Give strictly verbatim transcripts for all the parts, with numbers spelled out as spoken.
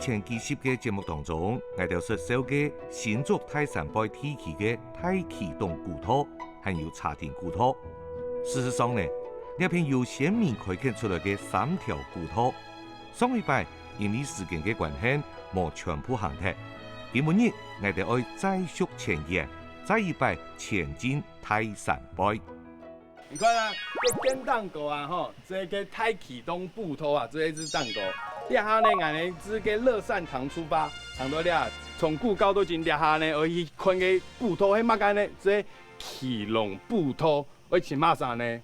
前幾集个節目當中，𠊎兜識紹介新竹大山背地區个大崁洞古道，還有茶亭古道。事實上呢，這片有先民開墾出來个三條古道，上禮拜因為時間个關係，無全部行忒。今晡日，𠊎兜愛再續前緣，再一擺前進大山背。 你看啊，這間頂高啊，吼，這個大崁洞步道啊，這一隻頂高。這下呢，𠊎兜自該樂善堂出發，行到這，從古到到今，這下呢，愛去看个步道係麼个呢？這崁龍步道，愛尋麼儕呢？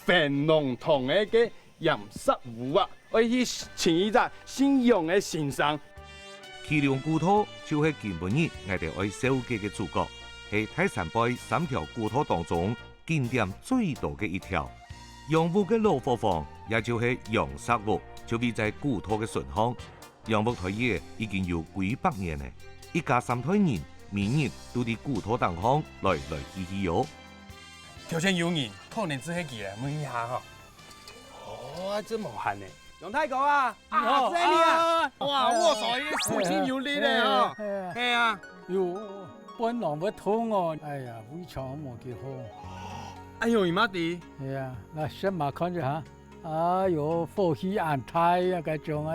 樊龍堂个个鹽石屋啊，愛去尋一隻姓楊个先生。崁龍古道就係今晡日𠊎兜愛紹介个主角，係大山背三條古道當中 景點最多个一條。楊屋个老伙房，也就係楊石屋，就位在古道个脣項。楊屋開業已經有幾百年了，一家三代人每日都在古道頂項來來去去喲。頭前有人，可能就係佢了，問一下吼。哦，真無閒呢。楊大哥啊， 啊，你好。這裡啊。啊。哇，握手一定手勁有力的哦。哎，哎，哎。係啊。喲，背囊會痛哦。哎呀，胃腸無幾好。哎喲，你媽的。係啊，來，先嘛看一下。哎喲，火氣恁大啊，該種个，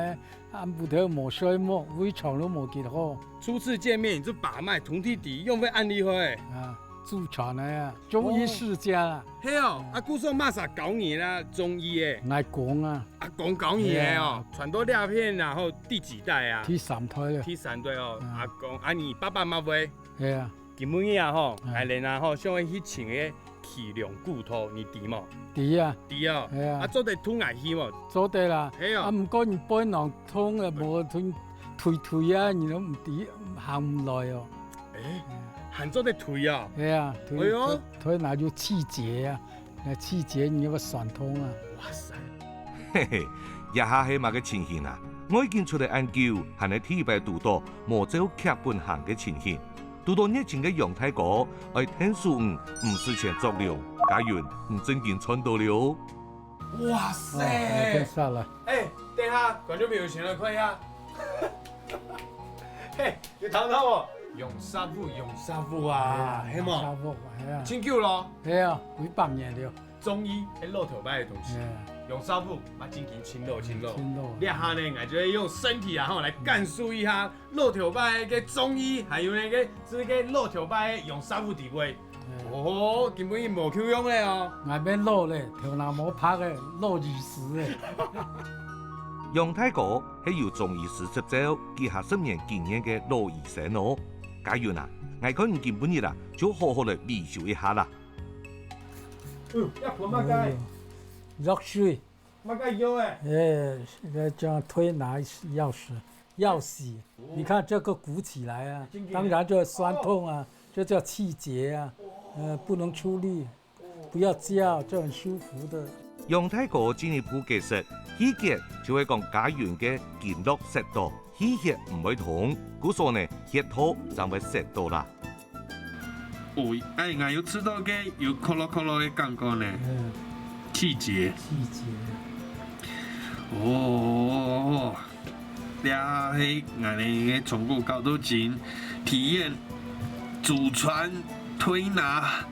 暗晡頭無睡目，胃腸都無幾好。初次見面你就把脈，通體知，仰會恁厲害？啊，祖傳个啊，中醫世家啊。哦。係哦，嗯。啊，故所麼儕教你啦，中醫个？𠊎公啊。 阿公教你个哦，係啊。傳到這片，然後第幾代啊？第三代了。第三代哦，嗯。阿公，啊，你爸爸嘛會？係啊。今晡日啊吼，嗯。𠊎等啊吼，想愛去尋个崁龍古道，你知無？知啊。知哦。係啊。啊，做得㧡𠊎去無？做得啦。係哦。啊，毋過你背囊痛啊，無腿，腿腿啊，你都毋知，行毋來哦。誒，嗯。還做得推啊？係啊，推，哎喲。推，推那就氣結啊。 該氣節你要酸痛啊。哇塞！嘿嘿，這下係麼个情形啊？𠊎已經出來恁久，還係第一擺堵著無照劇本行个情形。堵著熱情个楊大哥，愛𢯭手你，毋使錢捉龍，佳雲，你正經賺到了哦。哇塞！哦，太爽了。哎，等下，觀眾朋友先來看一下。嘿，有聽到無？楊石屋，楊石屋啊，哎呀，係無？楊石屋，哎呀。真久咯。係啊，幾百年了。 中醫係老頭擺个東西，嗯。楊師傅嘛正經盡老盡老。盡老。這下呢，𠊎就愛用身體啊吼來感受一下老頭擺个中醫，還有那個這個老頭擺个楊師傅地位。嗯。哦，根本已無共樣了哦。𠊎變老了，頭那毛白了，老醫師了。楊大哥係有中醫師執照、幾下十年經驗个老醫生哦。佳雲啊，𠊎看你今晡日啊，就好好來維修一下啦。 嗯，要噴麼个？哎喲，藥水。麼个藥誒？哎，那叫推拿藥水，藥水。哦。你看這個鼓起來啊，真的。當然就會痠痛啊，哦。這叫氣結啊，哦。呃，不能出力，哦。不要叫，這很舒服的。楊大哥進一步解釋，氣結就係講佳雲个經絡塞到，氣血毋會通，故所呢，穴道正會塞到啦。 哦，哎，𠊎有試著个有咯咯咯咯个感覺呢。嗯。氣結。氣結。哦，這係𠊎等个從古到今體驗祖傳推拿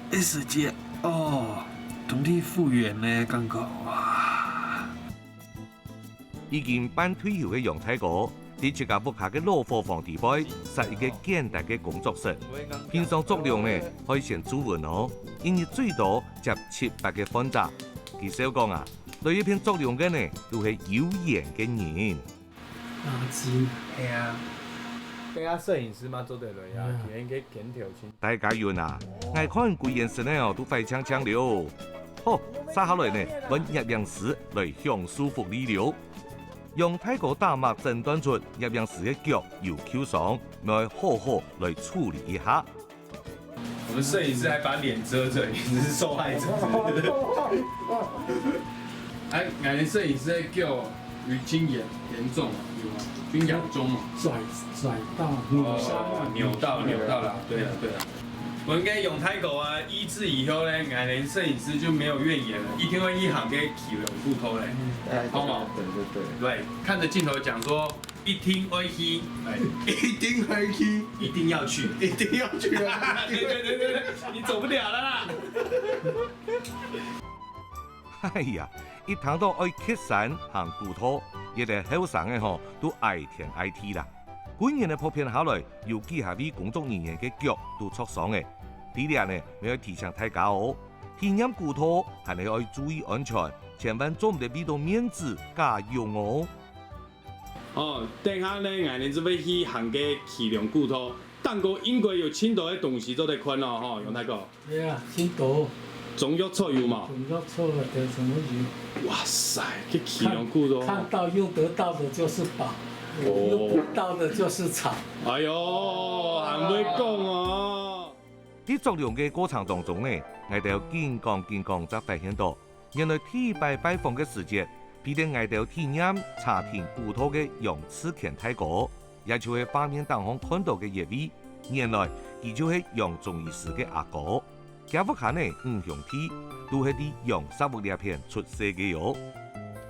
个時節，哦，身體復原个感覺，哇！ 已經半退休个楊大哥，在自家屋下个老伙房底背設一個簡單个工作室。平常捉龍呢，愛先注文哦，一日最多接七八個患者。佢笑講啊，來這片捉龍个呢，都係有緣个人。垃圾。係啊，等下攝影師嘛做得來啊，嗯。今天个鏡頭清 大家遠啊，𠊎看歸眼神呢哦，都壞淨淨了。好，續下來呢，分攝影師來享受福利了。楊大哥打脈診斷出攝影師个腳有舊傷，愛好好來處理一下。我們攝影師還把臉遮著，你是受害者，是不是？哎，𠊎等攝影師个腳有真嚴，嚴重啊，有嗎？真嚴重啊。 哦，扭到，扭到了，對了，對了。我们跟永泰狗啊医治以后呢，俺们摄影师就没有怨言了，一定会去行个麒麟骨头嘞，哎，好吗？对对对，对，看着镜头讲说，一定会去，哎，一定会去，一定要去。一定要去啊！对对对对对，你走不了了啦。哎呀，一聽到愛蹶山行古道，一兜後生个吼都愛天愛地啦。幾年个拍片下來，有幾下位工作人員个腳都著傷个。在這呢，也愛提醒大家哦，體驗古道還係愛注意安全，千萬做毋得為著面子假勇哦。哦，等下呢，俺们就会去行个麒麟骨头，頂高應該有盡多个東西做得看咯，吼，永泰哥。對啊，盡多，中藥草有無？中藥草啊，就什麼有。哇塞，這麒麟骨頭。看到用得到的就是寶，哦用不到的就是草。哎喲，還會講哦。在捉龍个過程當中呢，𠊎兜緊講緊講，正發現到，原來第一擺拜訪个時節，陪等𠊎兜體驗茶亭古道个楊志乾大哥，也就係畫面頂項看到个這位，原來佢就係楊中醫師个阿哥。厥屋下呢五兄弟，都係在楊石屋這片出世个喲。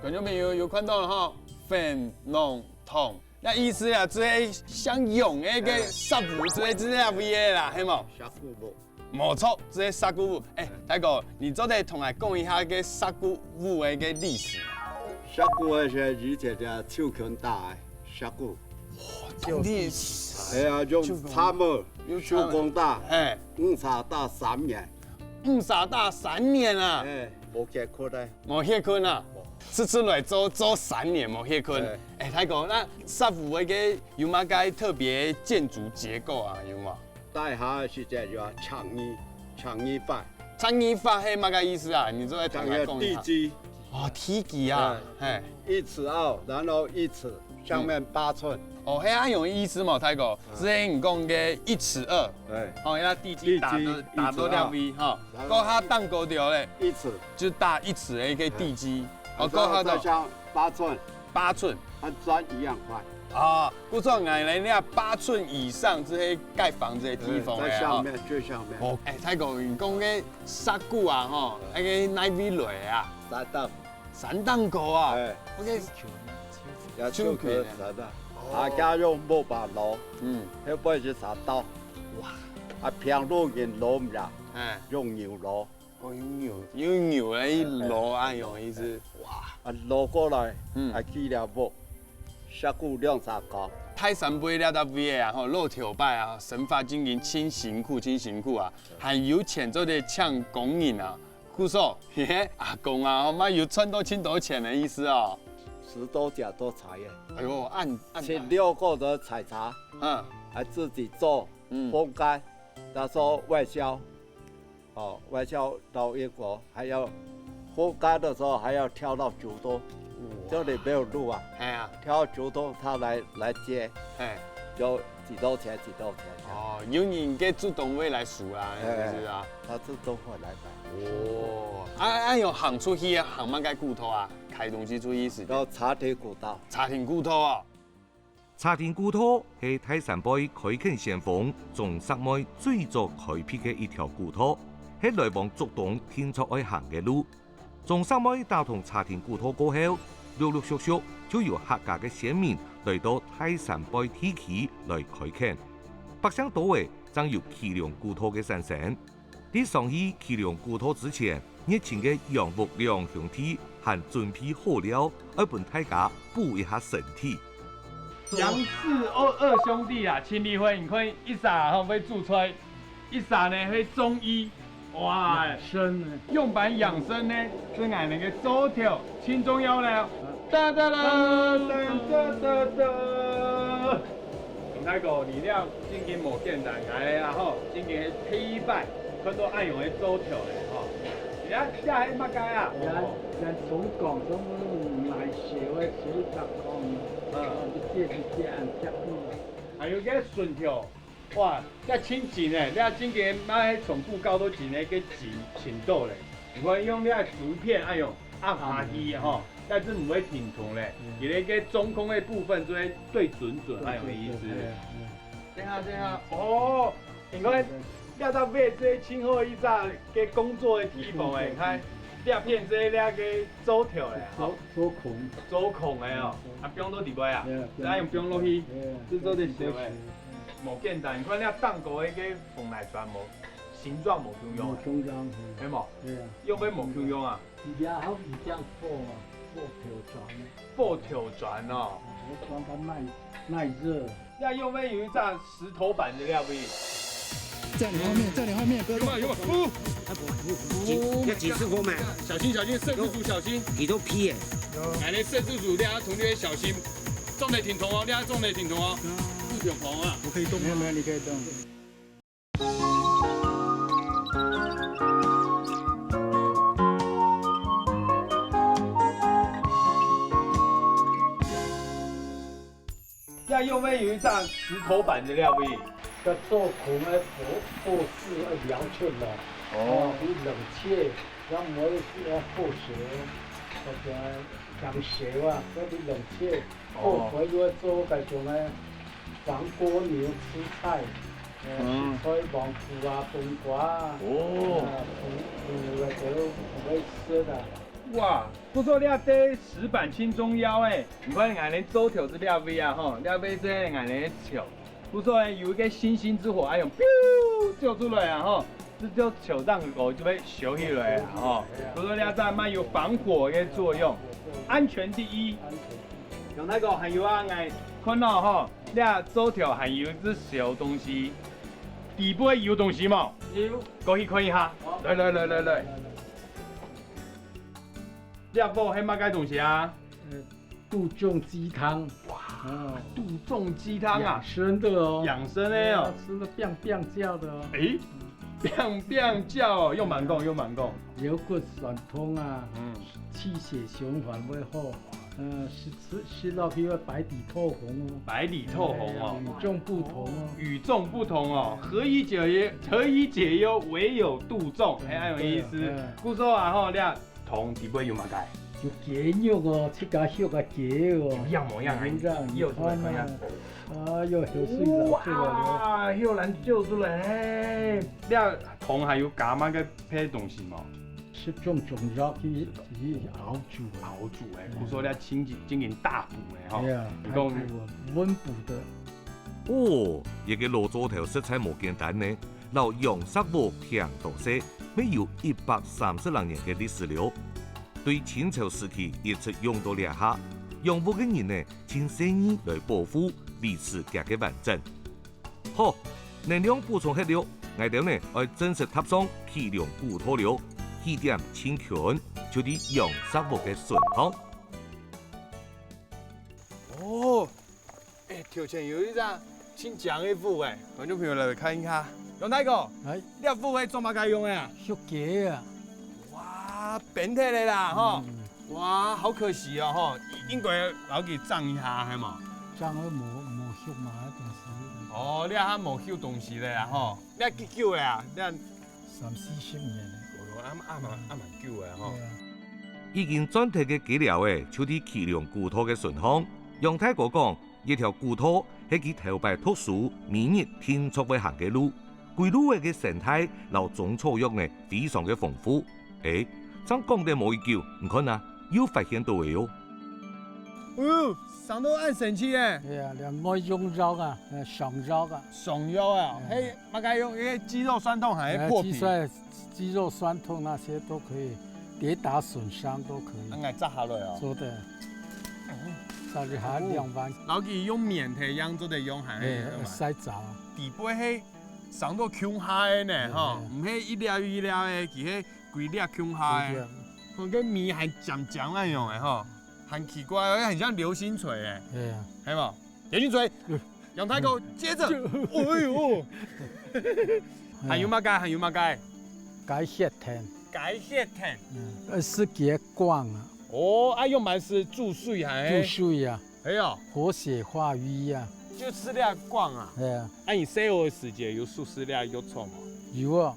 觀眾朋友有看到了哈，粉濃湯。那意思啊，這係像用那個石斛，這係這位个啦，係無？石斛屋。無錯，這係石斛屋。哎，大哥，你做得同𠊎講一下个石斛屋个个歷史嗎？石斛个係以前个手工打个石斛，歷史。哎呀，用杉木用手工打，哎，五儕打三年，五儕打三年啊，哎，無結骨个。無歇睏啊，直直來做做三年無歇睏哎。哎，大哥，那石斛个个有麼个特別建築結構啊？有無？大下个時節就要牆衣，牆衣法，牆衣法係麼个意思啊？你做得同牆个𠊎講一下。地基，哦，地基啊，嘿，一尺二，然後一尺，上面八寸，哦，係恁樣个意思嘛，大哥，之前你講个一尺二，哎，哦，那地基打到地基打到兩米哈，然後夠下頂高條咧，一尺，就打一尺个个地基，哦，夠下到然後再上八寸，八寸。和磚一樣寬。啊，故所原來你八寸以上這些蓋房子的地方在咧，哈。上面最上面，哦，哎，大哥，你講个石斛啊，吼，那个哪位來啊？三等，三等高啊。哎，我个要秋可三等，啊，家用木板摞，嗯，後背係三斗，哇，啊，平路人摞毋啦，哎，用牛摞，哦，有牛，有牛个一摞啊，有意思。哇，啊，摞過來，嗯啊，起了木，石斛兩三高，大山背這搭位个啊，吼，老頭擺啊，生活經營真辛苦，真辛苦啊，還有錢做得請工人啊。故所，嘿嘿，阿公啊，吼，嘛有賺到真多錢的意思哦。十多甲都茶園，哎喲，恁恁，請六个人採茶，嗯還自己做嗯，烘乾，他說外銷，哦，外銷到英國還要烘乾的時候還要挑到竹東，這裡沒有路啊，哎呀，挑到竹東他來來接，哎。就幾多錢幾多錢這樣。哦，有人个主動會來收啦，哎是不是啊？他自動會來買。哦，啊，啊，有行出去啊，行麼个古道啊？開東西出去時間。到茶亭古道，茶亭古道啊。茶亭古道係大山背開墾先鋒鍾石妹最早開闢个一條古道，係來往竹東定著愛行个路。鍾石妹打通茶亭古道過後，陸陸續續就有客家个先民來到大山背地區來開墾。百姓多个正有麒麟古道个產生。在上去麒麟古道之前，熱情个楊屋兩兄弟還準備好料，愛分大家補一下身體。楊氏二二兄弟啊，盡厲害，你看一儕吼會煮菜，一儕呢會中醫，哇，生呢，樣般養生呢，係𠊎等个灶頭盡重要了。噠噠啦，噠噠噠噠。洪大哥，你這正經無簡單，𠊎啊吼，正經係第一擺看到恁樣个灶頭咧吼。你看這係麼个啊？人人從廣東來學，會學一隻講，嗯一隻一隻按隻。還有个筍條，哇，這盡精誒，這正經嘛係從古到今个个精程度咧。你看用這竹片，哎喲，壓下去吼，但是毋會停動咧，佢个个中空个部分就會對準準，還有意思。等下等下，哦，你看，這隻位置真好一隻个工作个地方欸，你看，這片這个个灶頭咧，吼，灶，灶孔。灶孔个哦，啊，放到底背啊，對啊，再用放落去，對啊，製作得燒欸，無簡單。你看這頂高个个紅泥磚無，形狀無共樣欸，無共樣，係無？對啊，用个無共樣啊。而且還有一張火啊，火頭磚啊。 火頭磚哦。火頭磚較耐，耐熱。這用个有一隻石頭板在這位。在你後面，在你後面，哥哥。有沒有？有沒有？哦，幾，要幾次火嘛？小心，小心，攝製組小心。幾多批耶？哎，你攝製組，你要同學小心。重點挺痛哦，你要重點挺痛哦。不挺痛啊。我可以动吗？没有，没有，你可以动。 這用个有一隻石頭板在這位。該做孔个博，博士愛搖出來，哦。哦，你冷卻，要磨一些要破水，或者強水啊，要你冷卻，哦。破水又要做該種个防蝸牛吃菜，呃，嗯。食菜黃瓜啊、冬瓜啊，哦。啊，土，土个都不會吃的。哇，不錯，這塊石板真重要欸。你看，𠊎等灶頭在這位啊，吼，這位在𠊎等个橋。 不錯欸，有一個星星之火，哎喲，咻，照出來啊，吼，這就手上口就會燒起來啊，吼。不錯，這隻蠻有防火个作用，安全第一。楊大哥，還有啊，𠊎看到吼，這灶頭還有一隻小東西，底背有東西無？有。過去看一下。好。來來來來來。這鍋係麼个東西啊？呃， 杜仲雞湯。哇，哦。杜仲雞湯啊。養生的哦。養生的哦。對啊，吃了棒棒叫的哦。誒，棒棒叫哦，又蠻講，又蠻講。腰骨痠痛啊，嗯。氣血循環會好，呃，食，食，食落去會白裡透紅哦。白裡透紅哦。哎呀，與眾不同哦。與眾不同哦，何以解憂，何以解憂，唯有杜仲。哎，很有意思。對啊，對啊。故所啊，吼，你看， 湯底背有麼个？有雞肉哦，自家畜个雞哦。一樣模樣啊，一樣，你看啊。哎喲，口水流出來了。哇，又難救出來。哎，這湯還有加麼个別个東西無？食中中藥去，去熬煮的。熬煮的，嗯。故所這正經，正經大補的吼。對啊，你講，還有溫補的。 哦，這个老灶頭實在無簡單呢，摎洋石屋拼到細，乜有一百三十零年个歷史了。對清朝時期一直用到這下，洋屋个人呢，盡細義來保護、維持佢个完整。好，能量補充忒了，𠊎兜呢愛正式踏上啟隆古道了，起點盡近，就在洋石屋个脣項。哦， 哎，頭前有一隻盡靚个屋哎，觀眾朋友來看一下。楊大哥，哎。這屋係做麼个用个啊？畜雞啊。哇，變忒了啦吼。嗯。哇，好可惜哦吼，應該摎佢整一下，係無？整了無，無畜麼个東西。哦，這下無畜東西了啦吼。這幾久了啊？這三四十年了。哦，還，還蠻，還蠻久个吼。對啊。已經轉忒个雞寮仔，就在啟隆古道个脣項。楊大哥講， 這條古道係佢頭擺讀書每日定著會行个路，歸路仔个生態摎中草藥呢非常个豐富。誒，正講得無幾久，你看啊，又發現到了喲。哎喲，生到恁神奇誒！哎呀，這愛用藥啊，呃，上藥啊。上藥啊，嗯。係麼个用？該肌肉痠痛還係破皮？呃，肌肉，肌肉痠痛那些都可以，跌打損傷都可以。啊，𠊎摘下來哦。做得。 摘一下兩萬。哦。摎佢用棉忒樣做得用，還係，哎，用麼个？曬燥啊。底背係生到共下个呢，吼，哎，哎。毋係一粒一粒个，佢係歸粒共下个。對，對。看該尾還尖尖恁樣个吼，很奇怪哦，很像流星錘誒。哎呀。係無？流星錘，嗯。楊大哥，接著，哎喲，還有麼个？還有麼个？該血藤。該血藤。嗯，呃，係佢个梗啊。 哦，啊，用來係注水還係？注水啊。哎喲。活血化瘀啊。就係這梗啊。哎呀。啊，你細个時節有熟識這藥草無？有啊，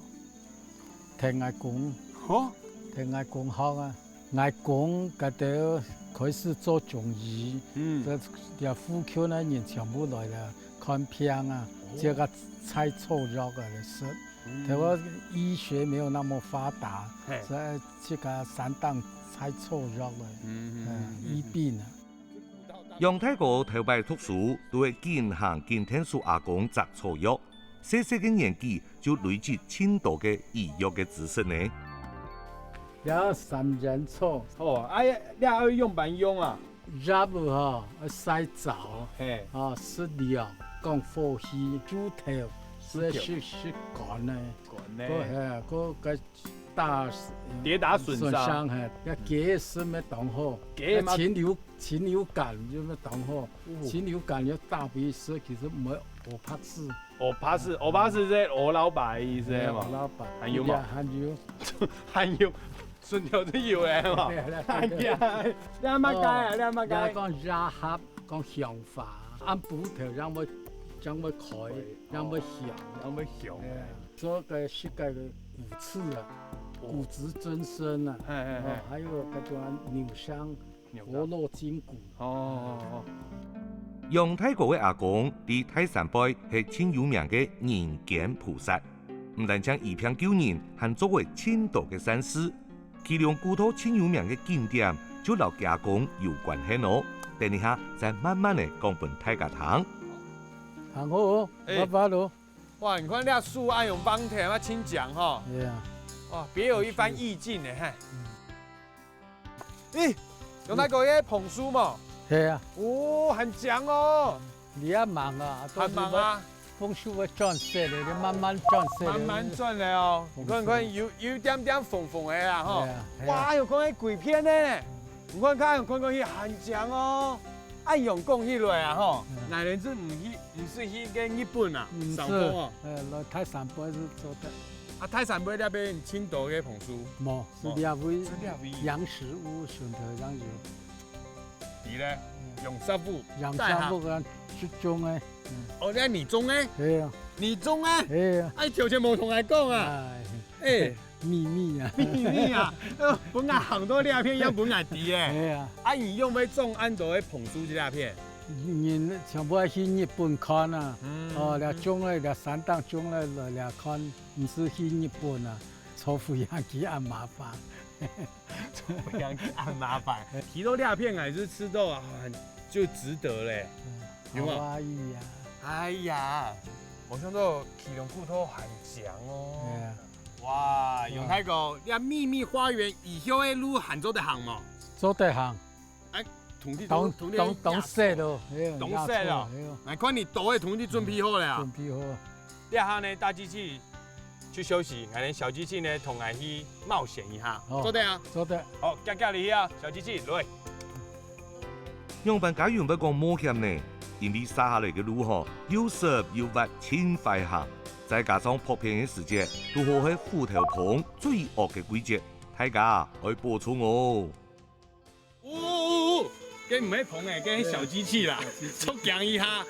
聽𠊎公。吼？聽𠊎公學啊。𠊎公佢兜開始做中醫，嗯。這，這附近个人全部來了，看病啊，哦。這个採草藥啊來食。台灣醫學沒有那麼發達，嘿。所以這個山頂太脆弱了，嗯，嗯，嗯，嗯，嗯。醫病啊。楊大哥頭擺讀書，都會緊行緊𢯭手阿公摘草藥，細細个年紀就累積盡多个醫藥个知識呢。這三元草。哦，哎，這愛用板用啊？ 葉仔吼，愛曬燥，嘿。哦，食涼，降火氣，豬頭，豬頭。食，食寒个。寒个。个，嘿，个，个打，跌打損傷。損傷，嘿，該雞食乜當好，雞嘛。禽流，禽流感又乜當好，哦。禽流感又打不死，其實無烏白食。烏白食，烏白食係烏老白个意思嘛。嘿，烏老白。還有嘛？還有。還有。 順條就有个嘛。對啦，對啦。哎呀，你阿媽該啊，哦，你阿媽該。你講野合，講香花，恁晡頭正會，正會開，開，正會香。哦，正會香。哎呀，做个世界个骨質啊，哦。骨質增生啊，哎，哎，哎。哦，還有該種牛香，牛香。活絡筋骨。哦，哦，哦。楊大哥个阿公在大山背係盡有名个人間菩薩。 毋單淨醫病救人，還做過盡多个善事。奇龍古道盡有名个景點，就摎厥公有關係哦。等一下再慢慢仔講分大家聽。行好哦，哎。慢慢哦。哇，你看這樹愛用挷忒，啊，盡靚吼。對啊。哇，別有一番意境呢，嘿。嗯。 咦，有那個耶，膨樹無？係啊。哦，還靚哦。你也忙啊，還忙啊。豐收會轉色的，你慢慢轉色的。慢慢轉的哦。豐收。你看，看，有，有一點點紅紅的啦，吼。係啊，係啊。哇，有看到鬼片呢。你看看，看看去，還靚哦。恁樣講起來啊，吼，嗯。𠊎等係毋去，毋使去个日本啊，毋使，上課哦。呃，來大山背係做得。啊，大山背該片盡多个膨樹。無。 係這位，哦，係這位。楊氏屋脣頭正有。你呢？嗯。楊氏屋。楊氏屋啊，係種个。嗯。哦，該你種个？係啊。你種个？係啊。哎，頭前無同𠊎講啊。哎。哎。秘密啊。秘密啊！哎喲，分𠊎行到這片，也分𠊎知欸。係啊。啊，你仰會種恁多个膨樹在這片？人全部愛去日本看啊。嗯。哦，這種个，這山頂種个，來這看，毋使去日本啊。 坐飛行機恁麻煩。坐飛行機恁麻煩。去到這片還係食到啊，就值得咧。嗯，有無？好啊，哎呀。哎呀，無想到奇龍古道還靚哦。係啊。哇，楊大哥，這秘密花園以後个路還做得行無？做得行。 哎，同你，當，同你當，當細咯，係啊，當細咯。係啊。𠊎看你兜个同你準備好了啊。準備好。這下呢，大機器去休息，𠊎等小機器呢，同𠊎去冒險一下，哦，做得啊？做得。好，遽遽哩啊，小機器，來。仰般解釋會講冒險呢？因為續下來个路吼，又濕又滑，盡壞行，再加上薄片个時節，堵好係虎頭蜂最惡个季節，大家愛保重哦。 哦，哦，哦，該毋係蜂仔，該係小機器啦，小機器。著驚一下。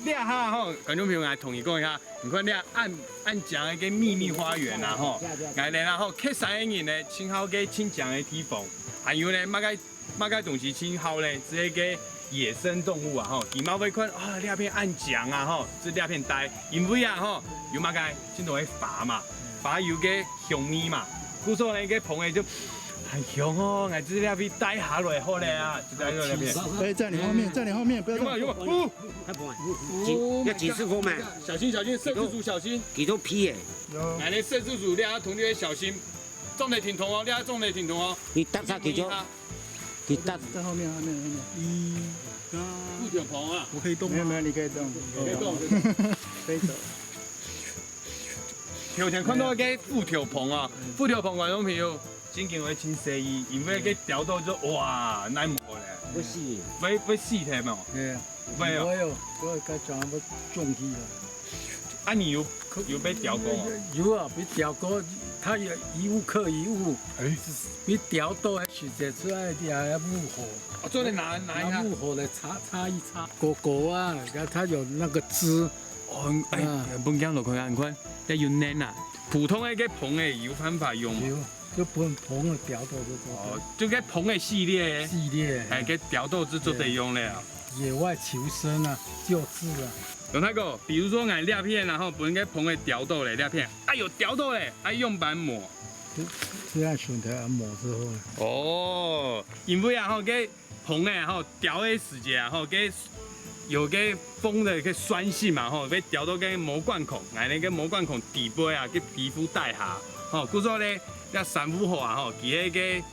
這下吼，觀眾朋友，𠊎同你講一下，你看這恁，恁靚个該秘密花園啊吼，𠊎等啊吼，客山个人呢，盡好該盡靚个地方，還有呢，麼个，麼个東西盡好呢，這个野生動物啊吼，佢嘛會看啊，這片恁靚啊吼，就這片戴，因為啊吼，有麼个，盡多个花嘛，花有个 香味嘛。故所呢，該蜂仔就，哎，香哦，𠊎這粒去戴下來好了啊，就戴下來。哎，在你後面，在你後面，不要動。有沒有？有沒有？哦，太不會。緊，要緊順風嘛。小心，小心，攝製組小心。幾多批耶？來，來，攝製組，你要同學小心，重點挺痛哦，你要重點挺痛哦。你搭上去就，你搭。在後面，後面，後面。咦，虎頭蜂啊，我可以動嗎？沒有，沒有，你可以動。可以動，可以動。飛走。 頭前看到該虎頭蜂啊，虎頭蜂觀眾朋友，真經會盡細意，因為該叮到就哇，耐無咧。會死。會，會死忒無？係。會哦。會哦，所以該種會中去了。啊，你有，有被叮過哦？有啊，被叮過，它也一物克一物。哎。被叮到還取得出來的還要入火。哦，做得拿，拿一下。拿入火來擦，擦一擦。狗狗啊，然後它有那個汁， 哦，哎，啊。分佢落去啊，你看，這有黏啊。普通个該蜂仔有辦法用嗎？有，就分蜂仔叮到就做得。哦，就該蜂仔系列个。系列，哎，該叮到就做得用了啊。野外求生啊，救治啊。楊大哥，比如說𠊎這片啊，吼，分該蜂仔叮著咧，這片，哎喲，叮著咧，愛仰般抹？這，這樣選擇啊，抹之後啊。哦，因為啊，吼，該蜂仔吼，叮个時節啊，吼，該有該蜂个該酸性嘛，吼，會叮著該毛管孔，𠊎等該毛管孔底背啊，該皮膚底下，吼，故所咧，這珊瑚核啊，吼，佢个該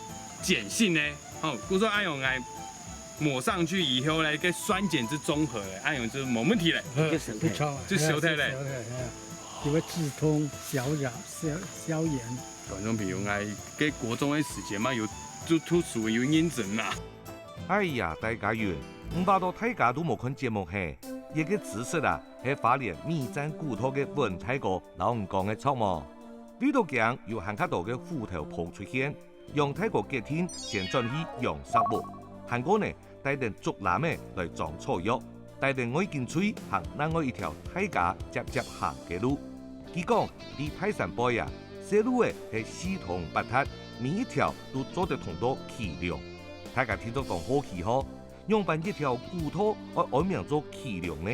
鹼性呢，吼，故所愛用來 抹上去以後呢，該酸鹼就中和了，恁樣就無問題了。嗯，不錯啊，就消忒了。消忒，哎，因為止痛、消炎、消，消炎。觀眾朋友，𠊎該國中个時節嘛，有讀，讀書有認真啊。哎呀，大家勻，毋怕到大家都無看節目嘿，這个知識啊，係花蓮美讚古道个文大哥摎你講个著無？為著驚有還較多个虎頭蜂出現， 楊大哥決定先轉去養石屋，還過呢，帶等竹籃仔來裝草藥，帶等外景隊行另外一條大家輒輒行个路。佢講，在大山背啊，細路仔係四通八達，每一條都做得通到溪梁。大家定著當好奇吼， 仰般一條古道會安名做溪梁呢？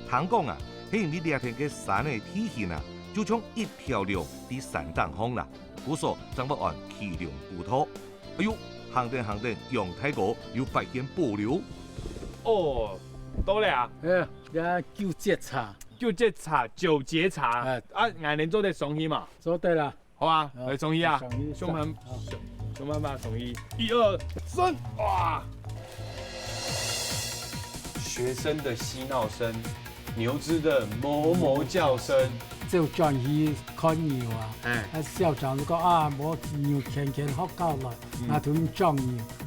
聽講啊，係因為這片个山个地形啊，就像一條梁在山頂項啦，故所正會安溪梁古道。哎喲，行等行等，楊大哥又發現寶了。哦，到了啊！哎，這九節茶。九節茶，九節茶。哎。啊，𠊎等做得上去嘛？做得啦。 好啊，哦，來，上去啊，上去，上班，好。上班吧，上去，一二三，哇！學生的嬉鬧聲，牛隻的哞哞叫聲。就轉去看牛啊，哎。啊，校長就講啊，無牛牽牽學校來，嗯。啊，同佢轉去，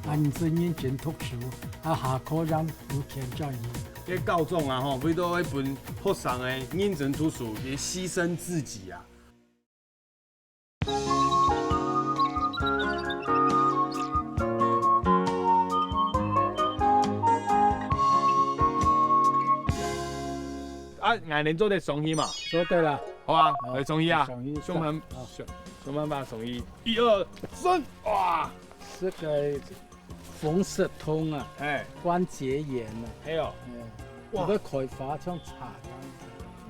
啊，你係認真讀書，啊，下課讓牛牽轉去。這校長啊，吼，為著愛分學生个認真讀書，也犧牲自己啊。 啊，𠊎等做得上去嘛？做得啦。好啊，好，來上去啊。上去，上班，好。上，上班吧，上去。一二三，哇！這個 風濕痛啊，哎。關節炎啊，係哦。哎，哇。這个開花像茶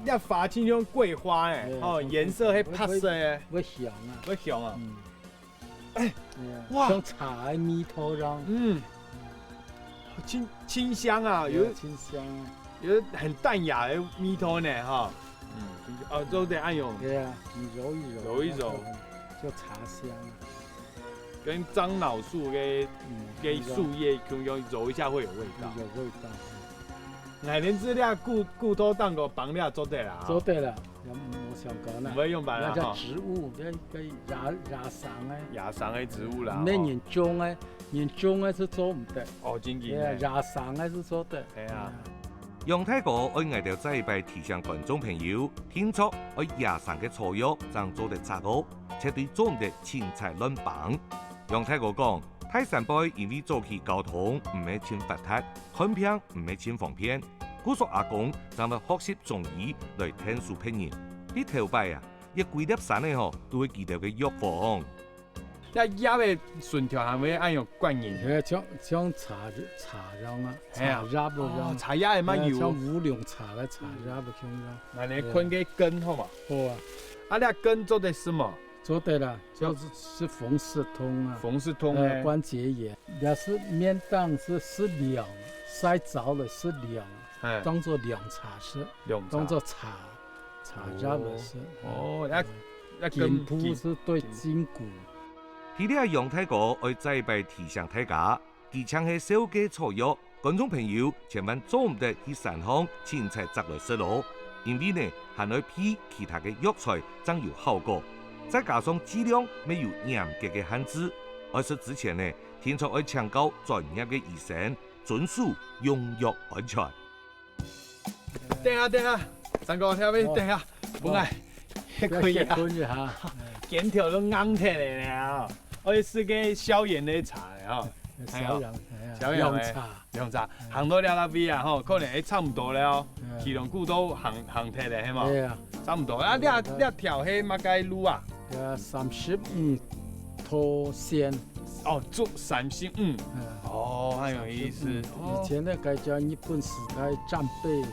一樣。這花親像桂花哎，哎，哦，像桂花。顏色係白色个。會，會，會香啊。會香啊。嗯。哎，哎呀，哇。像茶个味道一樣。嗯。清，清香啊，有，哎，清香啊。有很淡雅的味道呢，哈。嗯，清香，哦，都得按用。對啊，你揉一揉，揉一揉。就茶香。 跟樟腦樹个，嗯，个樹葉共樣揉一下會有味道。有味道。𠊎等這粒古，古道當个枋這做得啦。做得啦，無，無相干啦。毋會用枋啦，那叫植物，吼。該，該野，野生个。野生个植物啦，吼。該人種个，人種个係做毋得。哦，真个。對啊，野生个係做得。係啊。嗯。楊大哥愛𠊎兜再一擺提醒觀眾朋友，定著愛野生个草藥正做得摘哦。 絕對做毋得凊採亂挷。楊大哥講，大山背因為早期交通毋係盡發達，看病毋係盡方便，故所阿公正會學習中醫來𢯭手別人。這頭擺啊，這歸粒山仔吼，都係佢兜个藥房。這葉仔順條還會恁樣灌人。係，像，像茶，茶樣啊，係啊。茶葉个樣。哦，茶葉个嘛有。係啊，像烏龍茶个茶葉个樣啊。𠊎等看該根好無？好啊。啊，這根做得食無？ 做得啦，就係，係風濕痛啊，風濕痛欸。呃，關節炎，也係面頂係，係涼，曬著了係涼，哎。當作涼茶食，涼茶。當作茶，茶葉來食。哦，哦，那，嗯。那根筋，筋部係對筋骨。筋，筋。這下楊大哥愛再一擺提醒大家， 佢淨係紹介草藥，觀眾朋友千萬做毋得去山項凊採摘來食哦，因為呢，還愛配其他个藥材正有效果。再加上劑量乜有嚴格个限制，愛食之前呢，定著愛請教專業个醫生，遵守用藥安全。 等下，等下，三哥，這位等下，哦。分𠊎歇睏一下。歇睏一下。肩頭都硬忒了呢，哦。愛食个消炎个茶呢，哦。消炎，哎呀，哎呀，消炎个涼茶。涼茶，哎。行到這位啊，吼，可能會差毋多了，哦。哎。去龍古道行，行忒了，係無？對啊。差毋多。啊，這，對啊。這條係麼个路啊？這三十五 拖線。哦，竹三十五。嗯。哦，很有意思。三十五。哦。以前呢，該叫日本時代戰備，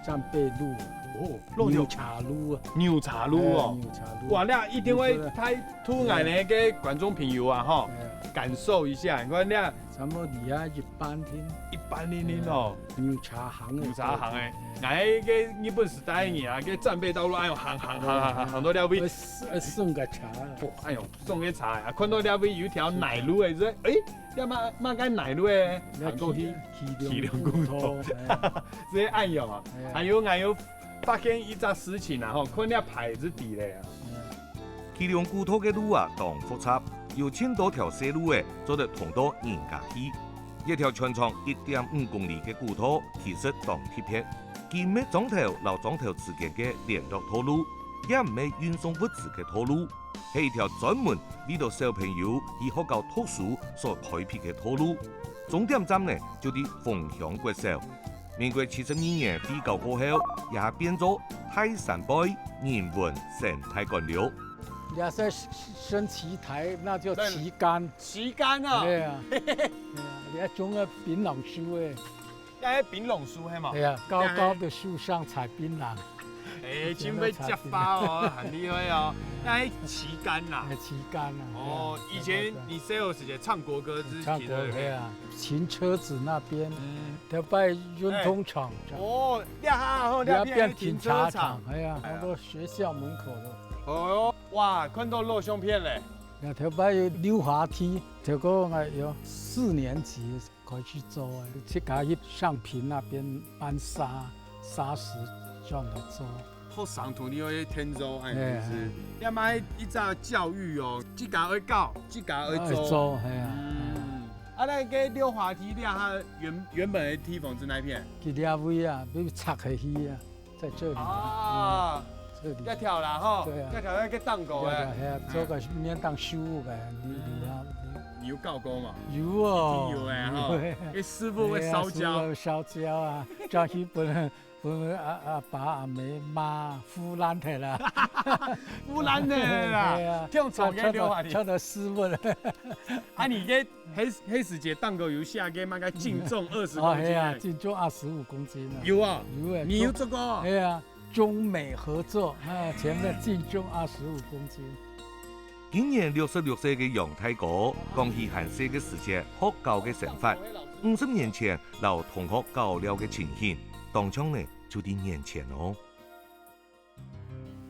戰南北路，哦，落橋。牛車路啊。牛車路哦。哎，牛車路。哇，那一定會帶，對。𢯭𠊎等个觀眾朋友啊，吼，哎。感受一下。你看那，差不多離啊一半天。一半天天哦。哎，牛車行的。牛車行的。哎。𠊎个日本時代个人啊，个戰備道路，哎喲，行行行行行，行到了位。會，會送个車啊。哦，哎喲，送个車啊，看到了位有一條泥路的，這，哎， 這麼，麼个泥路誒，行過去，麒麟，麒麟古道，古道，哎。這恁樣啊。哎。還有，還有發現一隻事情啊，吼，看這牌子底咧啊。哎。麒麟古道个路啊，當複雜，有盡多條細路誒，做得通到人家去。一條全長一點五公里个古道，其實當特別，既毋係庄頭摎庄頭之間个聯絡道路，也毋係運送物資个道路， 係一條專門為到小朋友去學校讀書所開闢个道路。終點站呢，就在豐鄉國小。民國七十二年廢校過後，這下變做大山背人文生態館了。這是升旗台，那叫旗杆。旗杆啊。對啊。對啊，這種个檳榔樹誒。 該檳榔樹係無？哎呀，高高的樹上採檳榔。哎，真會接話哦，很厲害哦。該旗杆吶。哎，旗杆啊，哦，哎呀，以前你細个時節唱國歌之類的。唱國歌啊，停車子那邊，嗯。頭擺運動場。哎，哦，這下吼，這片停車場。那邊停車場，哎呀，哎呀。好多學校門口的。哦喲，哇，看到老相片咧。那頭擺有溜滑梯，這個，哎喲，四年級 開始做誒，自家去上坪那邊搬沙，沙石這樣來做。學生同你愛天做，哎，哎，係毋係？哎。這麼一隻教育哦，自家愛搞，自家愛做。愛做，係啊。嗯。啊，該个溜滑梯這下原，原本的地方在哪片？去這位啊，被拆下去啊。 在這裡啊。啊，嗯，這裡。這條啦，吼，對啊。這條該个當高誒。這條，係啊，嗯。做个面當修个，你，你啊，你。你有搞過嗎？有哦。一定有誒，吼。有誒。該師傅會燒焦。哎呀，師傅會燒焦啊，轉去分，分阿，阿爸阿姆罵，腐爛忒啦。腐爛忒啦，對啊，這樣吵个溜滑梯。穿到，穿到濕潤。啊，你該 該，該時節當高有寫个麼个淨重二十公斤誒。哦，係啊，淨重二十五公斤啊。有啊，有誒，你有做過？係啊，中美合作，啊，前面淨重二十五公斤。今年六十六歲个楊大哥，講起還細个時節學校个生活，五十年前摎同學搞尞个情形，當像呢就在眼前哦。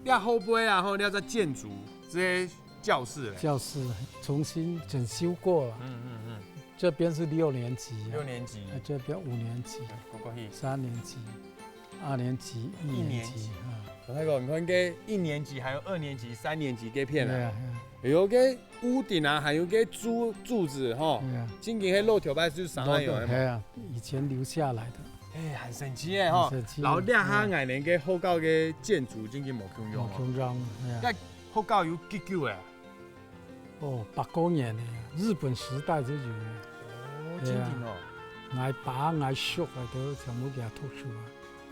這後背啊，吼，這隻建築，這教室咧。教室重新整修過了。嗯，嗯，嗯。這邊是六年級啊，六年級。啊，這邊五年級，哎，過，過去。三年級，二年級，一年級，一年級。啊。大哥，你看這一年級，還有二年級、三年級這片啊。對啊，對啊。哎喲，這屋頂啊，還有這柱，柱子吼，對啊。正經係老頭擺就上來有个嘛。老的，哎呀，以前留下來的。 哎，很神奇誒，吼。很神奇，然後這下，嗯。𠊎等个學校个建築正經無共樣哦。無共樣，哎呀。該學校有幾久誒？哦，百過年了，日本時代就有了。哦，真正哦。哎呀，𠊎爸、𠊎叔啊，都全部在這讀書啊。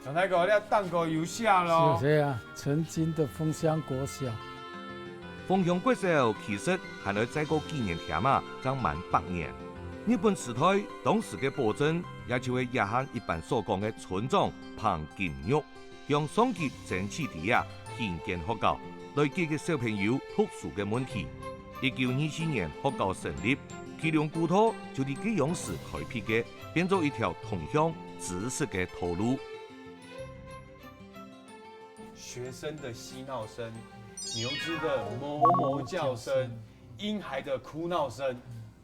楊大哥，這頂高有寫咯。是，是啊，曾經的豐鄉國小。 豐鄉國小其實還愛再過幾年添啊，正滿百年。日本時代，當時个保證，也就係這下一般所講个村長彭金玉，向上級爭取地啊，興建學校，來解決小朋友讀書个問題。一九二四年學校成立，麒麟古道就在該央時開闢个，變做一條通向知識个道路。 學生的嬉鬧聲，牛隻的哞哞叫聲，嬰孩的哭鬧聲。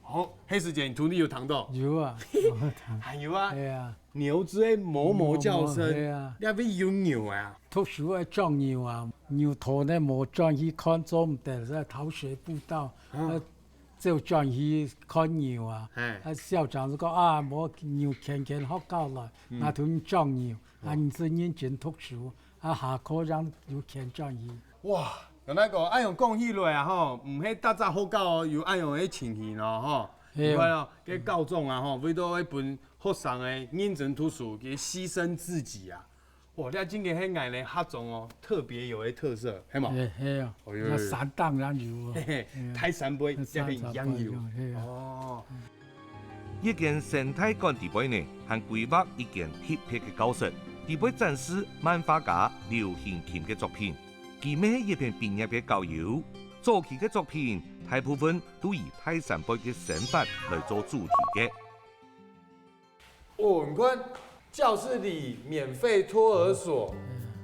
好，該時節你徒弟有聽到？有啊，有啊。還有啊，哎呀。牛隻个哞哞叫聲，哞哞，哎呀。該位有牛啊。讀書愛掌牛啊，牛頭呢無轉去看做毋得，在討水步道，啊。呃，就轉去看牛啊。哎。啊，校長就講啊，無牛牽牽學校來，嗯。那同你掌牛，啊，哦。你就認真讀書。 啊，下課正有牽轉去。哇，原來講，恁樣講起來啊，吼，毋係逐隻學校哦，有恁樣个情形哦，吼。係哦。你看哦，該高中啊，吼，為著愛分學生个認真讀書，佢犧牲自己啊。哇，這真个係𠊎等客庄哦，特別有个特色，係無？係，係啊，哎喲，那山頂上有哦。嘿嘿，係啊。大山背，這片也有。山頂上有，係啊。哦。 這間生態館底背呢，還規劃一間特別个教室，佢會展示漫畫家劉興欽个作品。佢乜係一片畢業个校友，早期个作品大部分都以大山背个生活來做主題个。哦，你看，教室裡免費托兒所，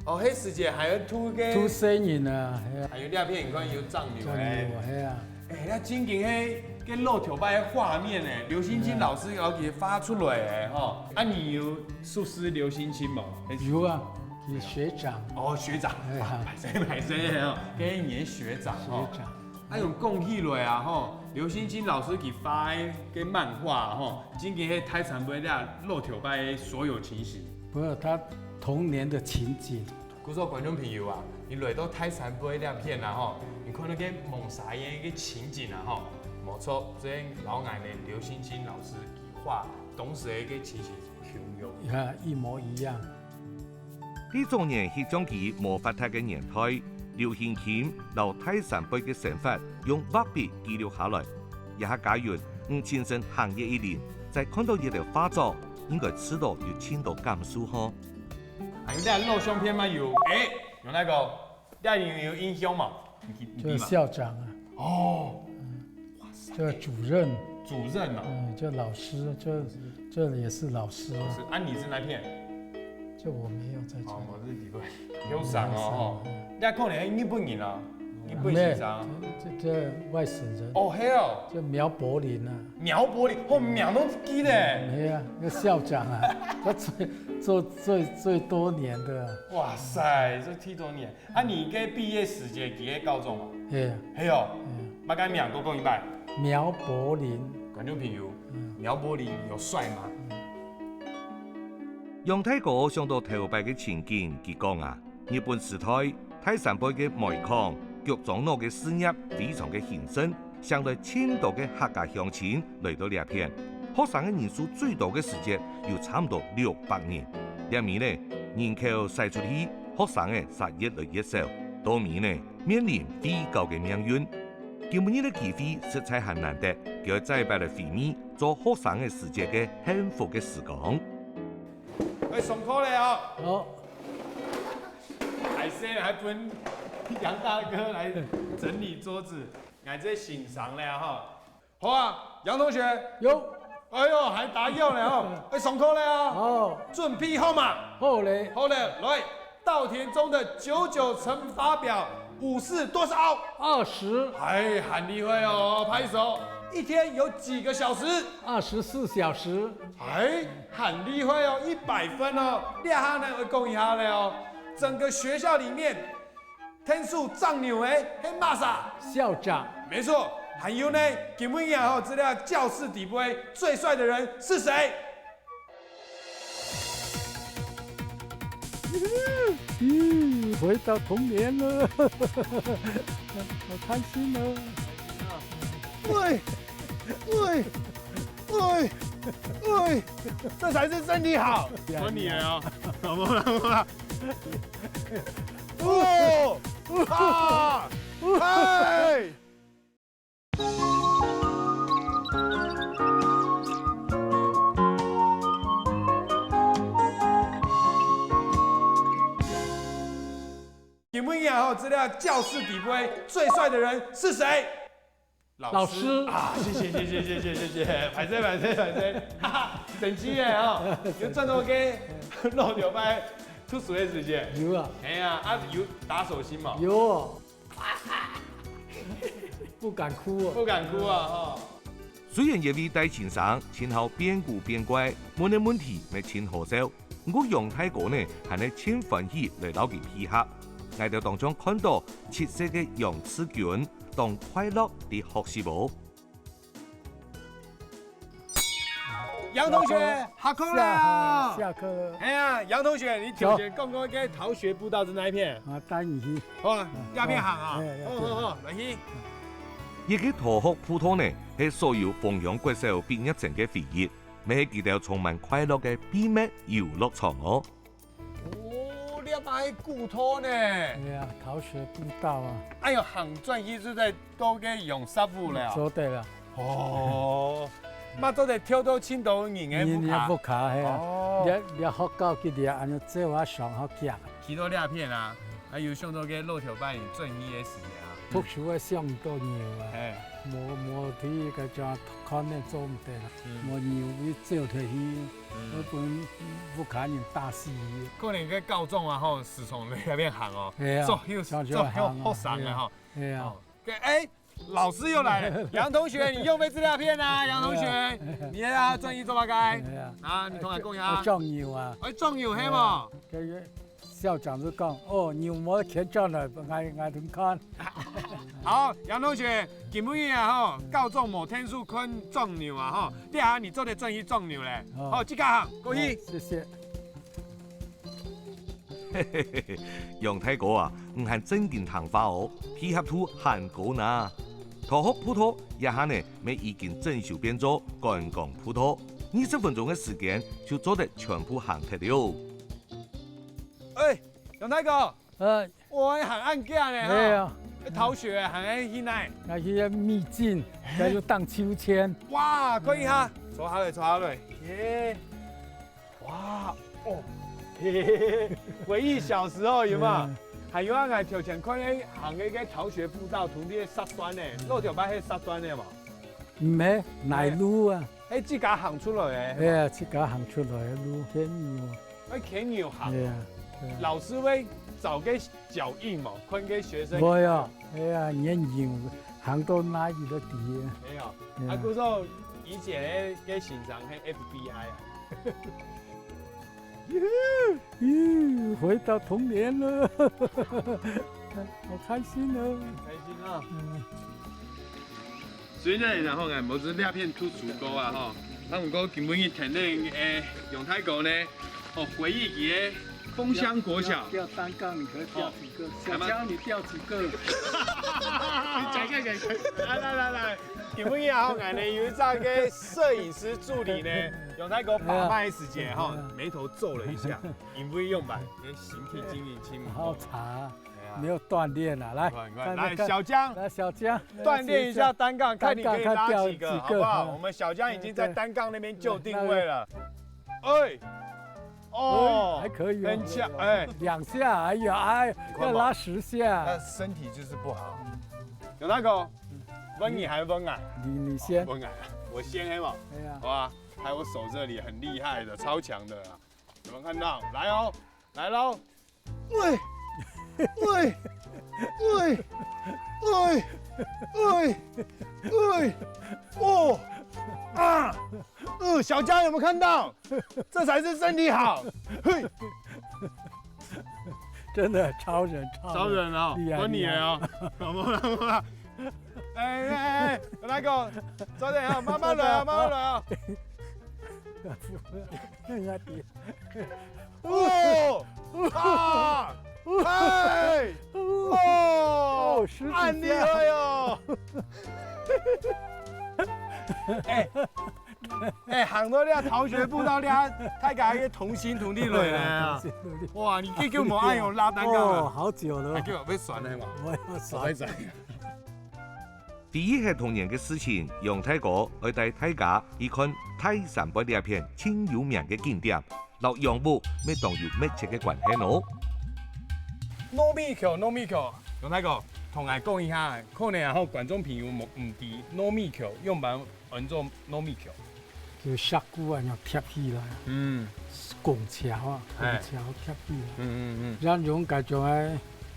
哦，該時節還有圖个，圖生人啊，係啊，還有這片，你看有藏牛，藏牛，係啊。哎，該真經係該老頭擺个畫面呢，劉興欽老師有給發出來个吼。啊，你有熟識劉興欽無？有啊，佢學長。哦，學長，哎呀，歹勢歹勢哦，該你个學長吼。學長。啊，用講起來啊吼，劉興欽老師佢畫个漫畫吼，真經係大山背這老頭擺个所有情形。不是，他童年的情景。 故所觀眾朋友啊，你來到大山背這片啊吼，你看到該望沙塬个情景啊吼，無錯，這摎𠊎等劉興欽老師佢畫當時个情形共樣。你看，一模一樣。在早年翕相機無發達个年代，劉興欽摎大山背个生活用畫筆記錄下來。這下嘉雲，你親身行入一輪，再看到這兜畫作，應該試著有盡多感受吼。 還有這老相片嘛有，哎，有哪個？這有有印象無？你記，你記嗎？就校長啊，哦，哇塞，就主任，主任哦。嗯，就老師，就，就也是老師啊。老師，啊，你是哪片？就我沒有在這裡。哦，我是幾位，有賞哦，吼。嗯。那可能日本人啊，日本先生。沒有，這，這，這外省人。哦，係哦。就苗柏林啊。苗柏林，哦，名都記得。沒有啊，那校長啊，他最，做最，最多年的。哇塞，這忒多年。啊，你該畢業時節幾個高中啊？係啊。係哦。嗯。麼个名，再講一擺。苗柏林。觀眾朋友，嗯。苗柏林有帥嗎？嗯。楊大哥想到頭擺个情景，佢講啊，日本時代，大山背个煤礦、焗樟腦个事業非常个興盛， 請來盡多个客家鄉親來到這片。學生个人數最多个時節有差毋多六百人。這尾呢，人口徙出去，學生仔煞越來越少，到尾呢，面臨廢校个命運。今晡日个機會實在還難得，叫𠊎再擺來回味做學生个時節个幸福个時光。愛上課了哦！好。還係還分楊大哥來整理桌子。 𠊎這先生了哈。好啊，楊同學。有。哎喲，還打藥了哈。哎，上課了啊。好。準備好嗎？好咧。好了，來，稻田中的九九乘法表，五四多少？二十。哎，很厲害哦，拍手。一天有幾個小時？二十四小時。哎，很厲害哦，一百分哦。這下呢，我講一下了哦，整個學校裡面 𢯭手掌牛个係麼儕？校長。沒錯，還有呢，今晡日吼，這个教室底背最帥的人是誰？嗯，回到童年了，好開心哦。喂，喂，喂，喂，這才是身體好。換你了哦，好不好？好不好？ 哦，啊，嗨！今晡日吼，這个教室底背最帥的人是誰？ 老師。老師。啊，謝謝，謝謝，謝謝，謝謝，歹勢，歹勢，歹勢，哈哈，神奇耶哦，有賺到个老牛排讀書个時間。有啊。哎呀，啊，有打手心嘛？有哦。不敢哭哦。不敢哭啊，吼。雖然這位戴先生盡好變古變怪，問个問題乜盡好笑， 毋過楊大哥呢，還係盡歡喜來摎佢配合。𠊎兜當中看到七色个楊志軍，當快樂地學習哦。楊同學，下課了。下課，下課了。哎呀，楊同學，你頭先講過个逃學步道是哪一片？啊，帶你去。好啊，這片行啊。哎，哎，好，好，好，來去。一个逃學步道呢，係所有楓香國小畢業生个回憶。 乜係佢兜充滿快樂个秘密遊樂場哦。哦，這擺係古道呢。哎呀，逃學步道啊。哎喲，行轉去就在到个楊師傅了。做得了。哦，嘛做得跳到盡多人个屋下。人个屋下，係啊。哦。這，這學校佢這恁樣走啊，上好行。去到這片啊，還有想到該老頭擺你轉去个時間啊。讀書个想到牛啊，嘿。無，無去該種看呢做毋得啦，嗯。無牛佢走忒去，嗯。會分屋下人打死去。可能該高中啊吼，時常在那邊行哦，係啊，做有，常常做有行啊，學生个吼。係啊。哦，該，哎， 老師又來了，楊同學，你用不用這片啊？楊同學，你啊，轉去做麼个？哎呀，啊，你同𠊎講一下。愛，愛種牛啊。愛種牛，係無？哎，這個校長就講，哦，牛無錢賺了，𠊎，𠊎同看。好，楊同學，今晡日啊吼，教長無天數看種牛啊吼，這下你做得轉去種牛咧。哦。好，自家行，過去。哦，謝謝。 楊大哥啊，你還真經聽話哦，配合度還高呢。桃學葡萄這下呢，乜已經整修變做觀光葡萄，二十分鐘个時間就做得全部行忒了。哎，楊大哥，呃，哇，行恁遽呢，哈？對啊。哎，逃學行去哪？那去秘境，再去盪秋千。哇，可以哈，坐下來，坐下來。耶。 哇，哦，嘿嘿嘿，回憶小時候有沒有？嗯。還有啊，𠊎頭前看到行該个逃學步道，同你个石磚呢，老頭擺係石磚个嘛。毋係，泥路啊。哎，自家行出來个。哎呀，自家行出來个路，牽牛啊。哎，牽牛行。哎呀，對啊。老師會找个 腳印嘛，看該學生。會啊，哎呀，年輕行到哪裡都知啊。沒有，哎呀。啊，故所以前个，个先生係F B I啊。咦，回到童年了，好開心哦。開心啊。嗯。 雖然然後呢，毋係這片土著哥啊吼，但毋過今晡日聽恁，誒，楊大哥呢，哦，回憶佢个豐鄉國小。吊單槓，你可以吊幾個？哦。小江，你吊幾個？你講一下，講一下。來來來來，今晡日啊，𠊎呢有一隻个攝影師助理呢，楊大哥把脈个時節哈，哎呀。眉頭皺了一下，因為用吧，你的形體經營清楚。好差。 哎呀。沒有鍛鍊啊，來，你看，你看，來，看，看，小江，來，小江，鍛鍊一下單槓，看你可以拉幾個，單槓看吊幾個，好不好？嗯。我們小江已經在單槓那邊就定位了。對，對。哎，哦，哎，還可以哦。很強，哎。兩下而已啊，哎，你看嘛，要拉十下。那身體就是不好。嗯。有那個，問你還是問俺？你，你先。哦，問俺，我先黑嘛。哎呀。好吧，還有我手這裡很厲害的，超強的啊。有沒有看到？來哦，來嘍。 喂，喂，喂，喂，喂，喂，哦，啊，呃，小江有沒有看到？這才是身體好。嘿。真的超人，超人。超人哦，厲害，換你了哦。厲害。好，好了，好了。哎，哎，哎，來哥，早點啊，慢慢來啊，慢慢來啊。人家跌。 哦，啊，嘿，哦，哦，十幾下。恁厲害哦！哎，哎，行到這逃學步道，這大家還同心同力來啊！同心同力。哇，你這久無恁樣拉單槓啊？哦，好久了。還叫我要酸的嘛？我要酸。我要酸。 回憶係童年个事情，楊大哥愛帶大家去看大山背這片盡有名个景點，摎楊屋乜當有密切个關係哦。糯米橋，糯米橋，楊大哥，同𠊎講一下，可能啊，觀眾朋友無，毋知糯米橋仰般安做糯米橋。 就石牯啊，恁樣疊起來，嗯。拱橋啊，哎。拱橋疊起來。嗯，嗯，嗯。像用該種个，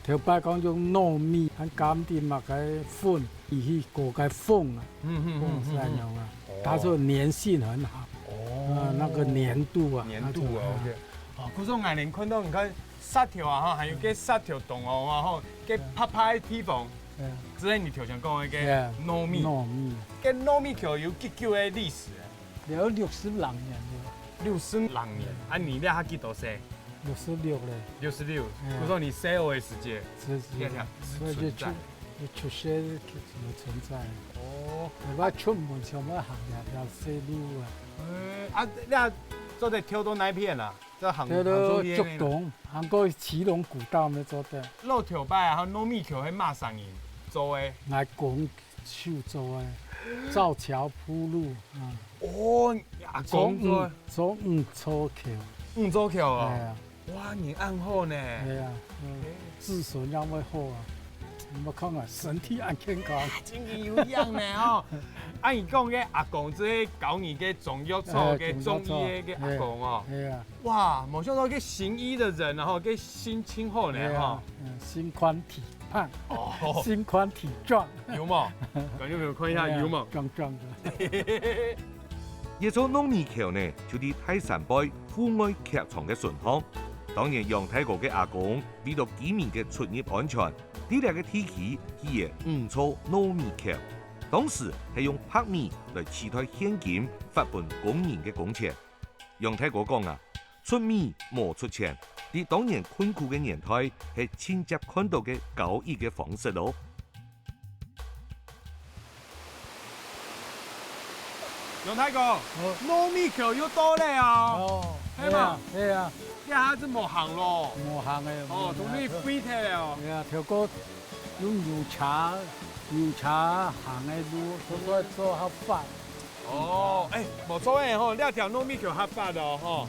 頭擺講用糯米，還加點麼个粉，入去過該縫啊，嗯，嗯，嗯，縫是恁樣啊，嗯，嗯。哦。它就黏性很好。哦。啊，那個黏度啊，黏度啊，那種，哎。OK。哦，故所𠊎等看到，你看，石頭啊，吼，還有該石頭洞哦，啊，吼，該白白个地方，嗯。就係你頭先講个該，哎。糯米。糯米。該糯米橋有幾久个歷史啊？ 有六十零年了。六十零年，啊，你這下幾多歲？六十六了。六十六，嗯。故所你細个時節，是，是，這下所以就出，存在。就出世就存在。哦。我出門全部行這條細路啊。嗯，啊，這做得跳到哪片啊？這行，這都行出去竹東，行過奇隆古道乜做得。老頭擺啊，糯米橋係麼儕人做个？𠊎公手做个，造橋铺路啊。哦，阿公做个。做，嗯，做五座橋。五座橋哦。哎呀。哇，你恁好呢。哎呀，嗯，子孙也會好啊。你們看看，身體恁健康。真个有影呢哦。啊，你講个阿公，這係教你个中藥草个，哎，中藥草，中醫个，个阿公哦。哎呀。哇，無想到个行醫个人，然後个心情好呢，哎呀，哈。嗯，心寬體胖。哦。心寬體壯。有無？感覺有看一下，哎呀，有無？壯壯个。這座糯米橋呢，就在大山背戶外劇場个脣項。當年楊大哥个阿公為著居民个出入安全，在這个地區起个五座糯米橋。當時係用白米來取代現今發分工人个工錢。楊大哥講啊，出米無出錢，在當年困苦个年代，係盡輒看著个交易个方式咯。 楊大哥，哦。糯米橋又到了哦。哦，係嘛？係啊，係啊。這下子無行咯。無行个，哦，無行。東西廢忒了哦。係啊，頭過用牛車，牛車行个路，所以做較闊。哦，哎，無錯哎吼，這條糯米橋較闊哦吼。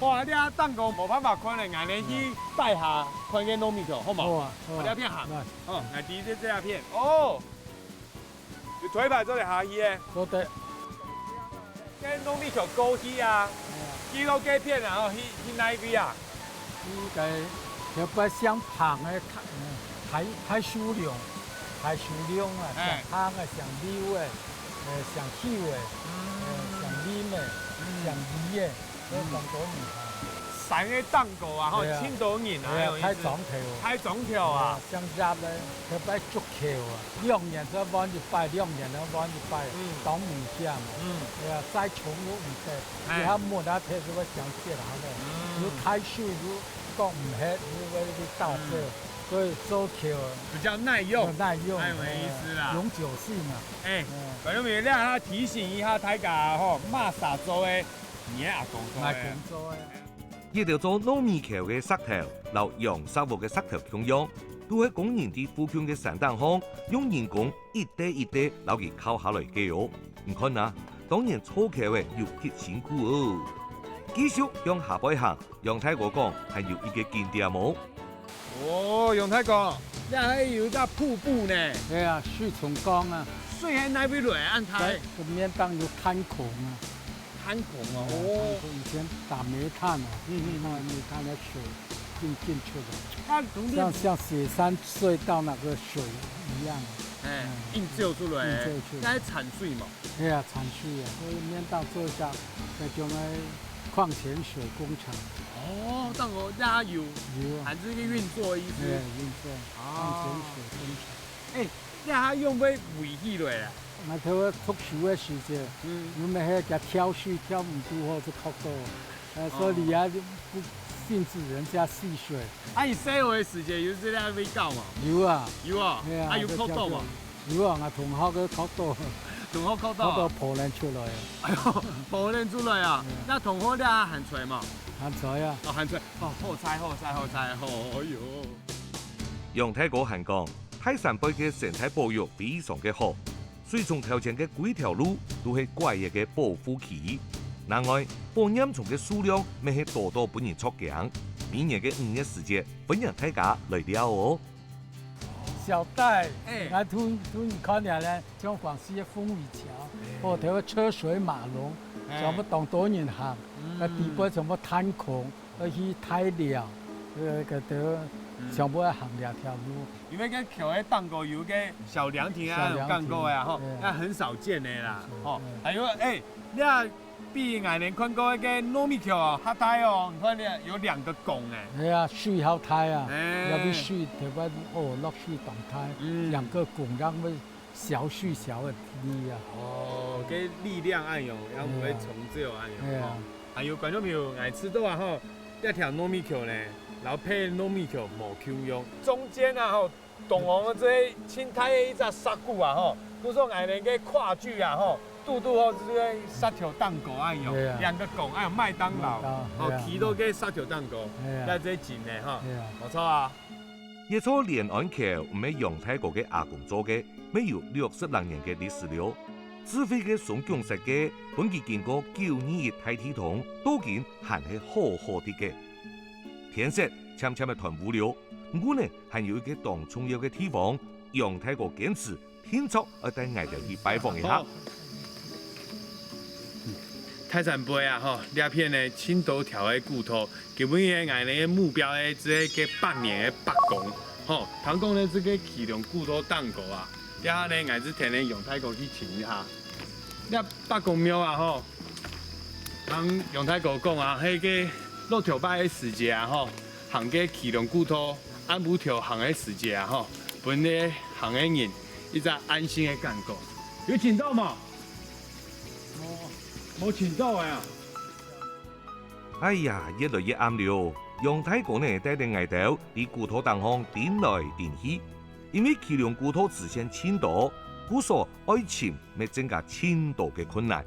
哇，這頂高無辦法看了，𠊎等去拜下看个糯米橋，好無？好啊，好啊。𠊎這片行，來。哦，𠊎第一隻這片，哦，有推牌做得下去誒。做得。該糯米橋過去啊，哎呀。去到該片啊，哦，去，去哪位啊？應該頭擺姓彭个大，大，大樹林，大樹林啊，哎。姓彭个，姓劉个，呃，姓邱个，嗯。呃，姓林个，嗯。姓李个。 有當多人行。山个頂高啊，吼，對啊。盡多人啊，對啊，有意思。大庄頭。大庄頭啊。對啊，像入个，特別足球啊，兩年才換一擺，兩年才換一擺，嗯。當明顯嘛。嗯。對啊，再重又毋得，哎。你還無那天就會想起來了。嗯。有大水又講毋核，又會被打折，嗯。所以做橋啊，比較耐用。耐用，哎，有意思啦。哎，永久性啊。哎，嗯。反正有這下提醒一下大家吼，麼儕做个 你个阿公做个。𠊎公做个。這兜做糯米橋个石頭，摎洋石屋个石頭共樣，都係工人在附近个山頂項，用人工一垤一垤摎佢敲下來个哦。你看啊，當年做橋个有幾辛苦哦。繼續向下背行，楊大哥講，還有一個景點哦。 哦，楊大哥，這還有一個瀑布呢。對啊，水沖江啊。水係哪位來恁大？在這面頂有炭礦啊。炭礦啊，嗯，哦。炭礦以前打煤炭啊，嗯，嗯，嗯。那煤炭的水進，進去的。它從那，像，像雪山隧道那個水一樣。哎，嗯。硬走出來，硬走出來。該係產水嘛。對啊，產水啊，所以面頂做一下，那種的礦泉水工廠。哦，當然也有。 有啊。還係个運作个意思。哎，運作，啊。礦泉水工廠。哎，這下用會危險了啦。𠊎頭讀書个時節，嗯。有麼个該跳水跳毋堵好就磕著，呃，哦。所以也不禁止人家戲水。啊，你細個个時節有這樣被搞嗎？有啊。有啊？哎呀，啊，有磕著嗎？有啊，𠊎同學个磕著，同學磕著啊？磕著破裂出來。哎喲，破裂出來啊？嗯。該同學這下還在嗎？還在啊。哦，還在。 哦，好彩，好彩，好彩，哦喲。楊大哥還講，大山背个生態保育非常个好，水沖頭前个歸條路都係怪个个保護區。另外，寶岩蟲个數量乜係多到分人著驚，每年个五月時節，歡迎大家來尞哦。小戴，哎。𠊎同，同你看了咧，像廣西个鳳尾橋，哎。哦，頭个車水馬龍，哎。全部當多人行，嗯。該底背全部炭礦， 愛去大寮，呃，該兜嗯。全部愛行這條路。因為該橋个頂高有個小涼亭啊，小涼亭，有看過个啊，吼，對啊。該很少見个啦，是，吼。嗯。還有，哎，你看比𠊎等看過个糯米橋哦，較大哦，你看這有兩個拱哎。對啊，水好大啊，哎。那個水特別哦，落水當大，嗯。兩個拱，然後 小水小个力啊。哦，該力量恁樣，然後毋會沖走恁樣，哎呀。吼。還有觀眾朋友，𠊎知道啊吼，這條糯米橋呢，摎別个糯米橋無共樣。中間啊吼，中央个這盡大个一隻石鼓啊吼，就係𠊎等个跨距啊吼，堵堵好就係石頭頂高恁樣，哎呀。兩個拱，還有麥當勞，麥當勞，吼，哎呀。企到該石頭頂高，哎呀。該這真个吼，哎呀。無錯啊。這座連安橋毋係楊大哥个阿公做个，乜有六十零年个歷史了。智慧个松江設計，分佢經過九二一大地動，到今還係好好个。天色漸漸个斷烏了，毋過呢，還有一個當重要个地方，楊大哥堅持 定著愛帶𠊎兜去拜訪一下。大山背啊吼，這片呢盡多條个古道，今晡日𠊎兜个目標呢，就係該百年个伯公。吼，聽講呢，這個奇龍古道頂高啊，這下呢，𠊎就跈等楊大哥去尋一下。這伯公廟啊吼，聽楊大哥講啊，該個落頭擺个時節啊吼，行該奇龍古道， 暗晡頭行个時節啊吼，分該行个人一隻安心个感覺。有尋著無？無，無尋著个啊。哎呀，越來越暗了。楊大哥呢，帶等𠊎兜在古道頂項踮來踮去，因為奇龍古道支線盡多，故所愛尋乜增加盡多个困難。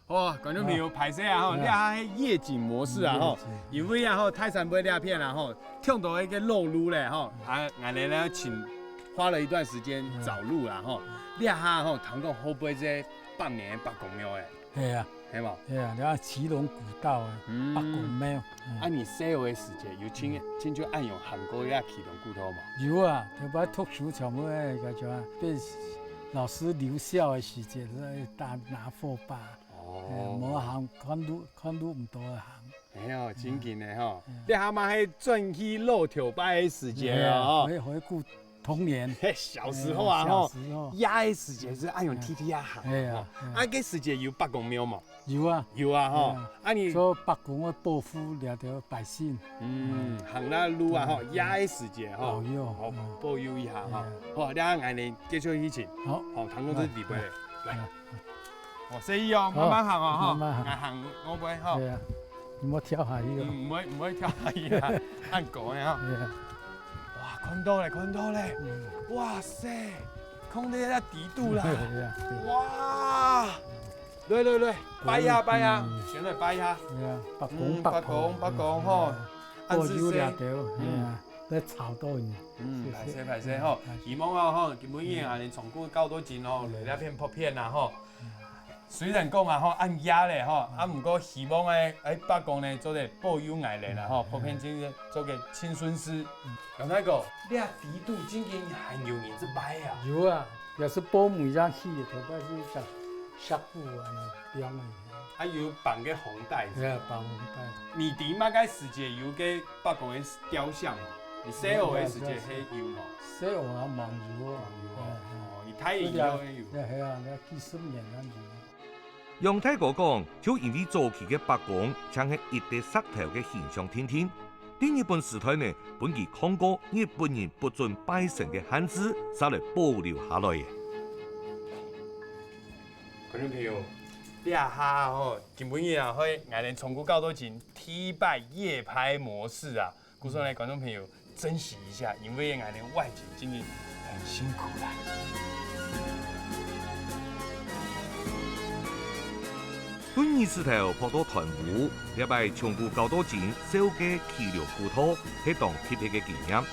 哇，觀眾朋友，歹勢啊吼，這下係夜景模式啊吼，因為啊吼，大山背這片啊吼，忒多一個老路咧吼，啊，𠊎兜呢，請花了一段時間找路啦吼，這下吼，聽講後背這百年伯公廟誒，係啊，係無？係啊，這奇龍古道啊，伯公廟。啊，你細个時節有親親像恁樣行過這奇龍古道無？有啊，頭擺讀書全部誒，該種啊，被老師留校个時節，在打拿火把。 哦，無行，看路看路毋多行。哎喲，真緊个吼，這下嘛係轉去老頭擺个時節了吼。回回顧童年。嘿，小時候啊吼，小時候，這个時節係恁樣天天啊行啊吼。哎呀，啊，該時節有伯公廟無？有啊，有啊吼。啊，你做伯公个保護這兜百姓。嗯，行該路啊吼，這个時節吼，保佑，哦，保佑一下吼。好，這下𠊎兜繼續去尋。好，好，堂公這裡背，來。 哦，細義哦，慢慢行哦，吼，慢慢行。𠊎行後背吼。對啊，你莫跳下去哦。嗯，毋會毋會跳下去啊，恁高个吼。對啊。哇，看到咧，看到咧，哇塞，看到該底肚啦，對啊，對啊。哇，來來來，拜一下拜一下，先來拜一下。對啊，伯公伯公伯公吼，保佑這兜，嗯，來吵到你。嗯，歹勢歹勢吼，希望啊吼，今晡日啊，你從古到到今吼，來這片拍片啊吼。 雖然講啊吼，恁夜咧吼，啊，毋過希望誒，誒，伯公呢，做得保佑𠊎兜啦吼，普遍真係做个盡順事。楊大哥，這底肚正經還有人在拜啊？有啊，也係保姆一樣去个，頭擺係像石鼓啊，恁樣樣个。啊，有綁个紅帶。係啊，綁紅帶。你知麼个時節有个伯公个雕像無？你細个時節係有無？細个啊，還有啊。還有哦，哦，你大个以後也有。係啊，係啊，該幾十年恁樣。 楊大哥講，就因為早期个伯公淨係一垤石頭个形象定定，在日本時代呢，分佢囥過日本人不准拜神个限制，煞來保留下來个。觀眾朋友，這下吼，今晡日啊，會𠊎兜從古到到今第一擺夜拍模式啊， 故所呢，觀眾朋友，珍惜一下，因為𠊎兜外景今日很辛苦啦。對二字頭拍到斷烏，這擺從古到到今，紹介奇龍古道，係當特別个經驗。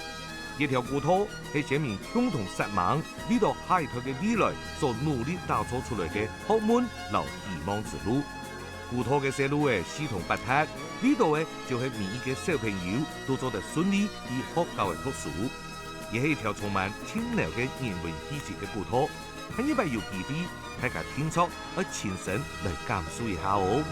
這條古道係先民共同煞猛，為到下一代个未來所努力打造出來个學問摎希望之路。 古道个細路仔四通八達，為到个就係每一個小朋友都做得順利去學校个讀書。也係一條充滿盡鬧个人文氣息个古道，下二擺有機會，大家定著愛親身來感受一下哦。